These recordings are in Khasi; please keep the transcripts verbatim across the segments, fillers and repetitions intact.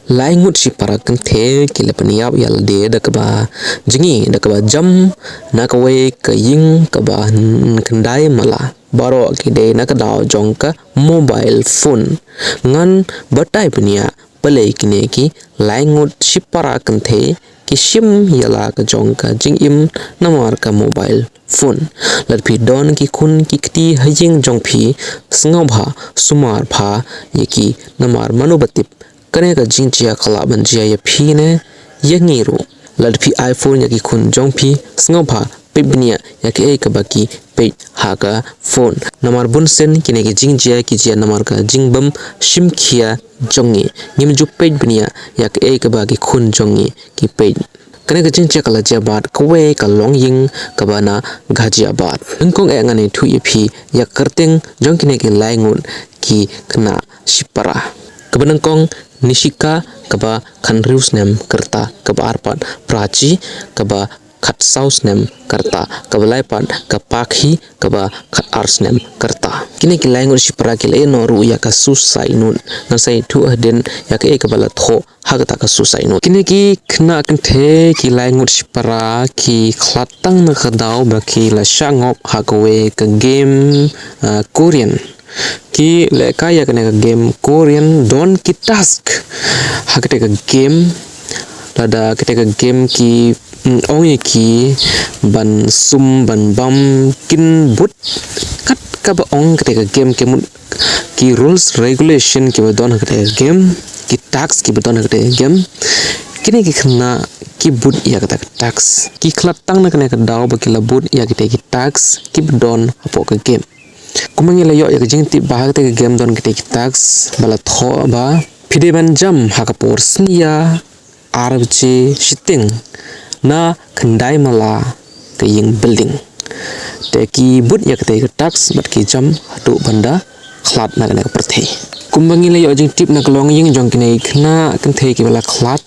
Lai ngut shipara kynthei ki la pynïap ïa lade da kaba jngi, da kaba jam na kawei ka ïing kaba khyndai mala. Baroh ki dei na ka daw jong ka mobile phone. Ngan batai bniah balei kine ki lai ngut shipara kynthei ki shim ïa la ka jong ka jingim namar ka mobile phone. Lada phi don ki khun ki kti ha ïing jong phi, sngewbha sumar bha ïa ki namar mano ba tip kane ka jingjia ka lah ban jia ïa phi ne ïa ngi ruh. Lada phi ai phone ïa ki khun jong phi, sngewbha peit bniah ïa kaei kaba ki peit ha ka phone. Namar bunsien kine ki jingjia ki jia namar ka jingbym shim khia jong ngi. Ngim ju peit bniah ïa kaei kaba ki khun jong ngi ki peit. Kane ka jingjia ka la jia bad kawei ka longïing kaba na Ghaziabad. Nyngkong eh ngan ïathuh ïa phi ïa ka kyrteng jong kine ki lai ngut ki khynnah shipara. Kaba nyngkong Nishika kaba khathynriew snem ka rta, kaba ar pat Prachi kaba khatsaw snem ka rta, kaba lai pat ka Pakhi kaba khatar snem ka rta. Kine ki lai ngut shipara ki la ïeh noh ruh ïa ka suicide note. Ngan sa ïathuh hadien ïa kaei kaba la thoh ha kata ka suicide note. Kine ki khynnah kynthei ki lai ngut shipara ki khlad tang na ka daw ba ki la shah ngop ha kawei ka game, ah, Korean. Ki lehkai ïa kane ka game Korean, don ki task ha kata ka game. Lada kata ka game ki, mm, ong ïa ki ban sum ban bam, kin bud kat kaba ong kata ka game, ki mut ki rules regulation kiba don ha kata ka game, ki task kiba don ha kata ka game. Kine ki khynnah ki bud ïa kata ka task. Ki khlad tang na kane ka daw ba ki la bud ïa kata ki task kiba don hapoh ka game. Kumba ngi la ïoh ïa ka jingtip ba ha kata ka game don kata ki task ba la thoh ba phi dei ban jam ha ka por synñia ar baje shiteng na khyndai mala ka ïing building. Te ki bud ïa kata ka task bad ki jam haduh ban da khlad na kane ka pyrthei. Kumba ngi la ïoh jingtip na ka longïing jong kine ki khynnah kynthei kiba la khlad,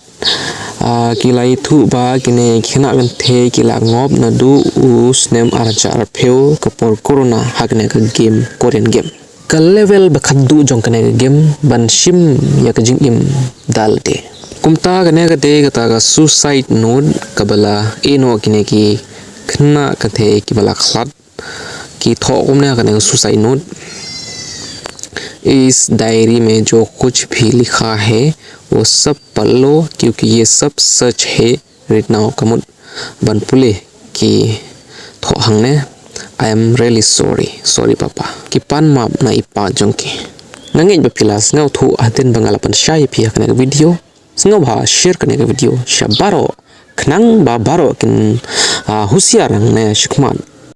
ah, ki la ïathuh ba kine ki khynnah kynthei ki la ngop naduh u snem ar hajar arphew ka por corona ha kane ka game, Korean game. Ka level ba khatduh jong kane ka game ban shim ïa ka jingim da lade. Kumta kane ka dei kata ka suicide note kaba la ïeh noh kine ki khynnah kynthei kiba la khlad. Ki thoh kumne ha kane ka suicide note: इस डायरी में जो कुछ भी लिखा है वो सब पढ़ लो, क्योंकि ये सब सच है। Rit nau ka mut ban pule ki thoh hangne: I am really sorry. Sorry papa. Ki pan map na i pa jong ki. Nga ngeit ba phi la sngewthuh hadien ba nga la pynshai ïa phi ha kane ka video. Sngewbha share kane ka video sha baroh khnang ba baroh kin, ah, husiar hangne shakhmat.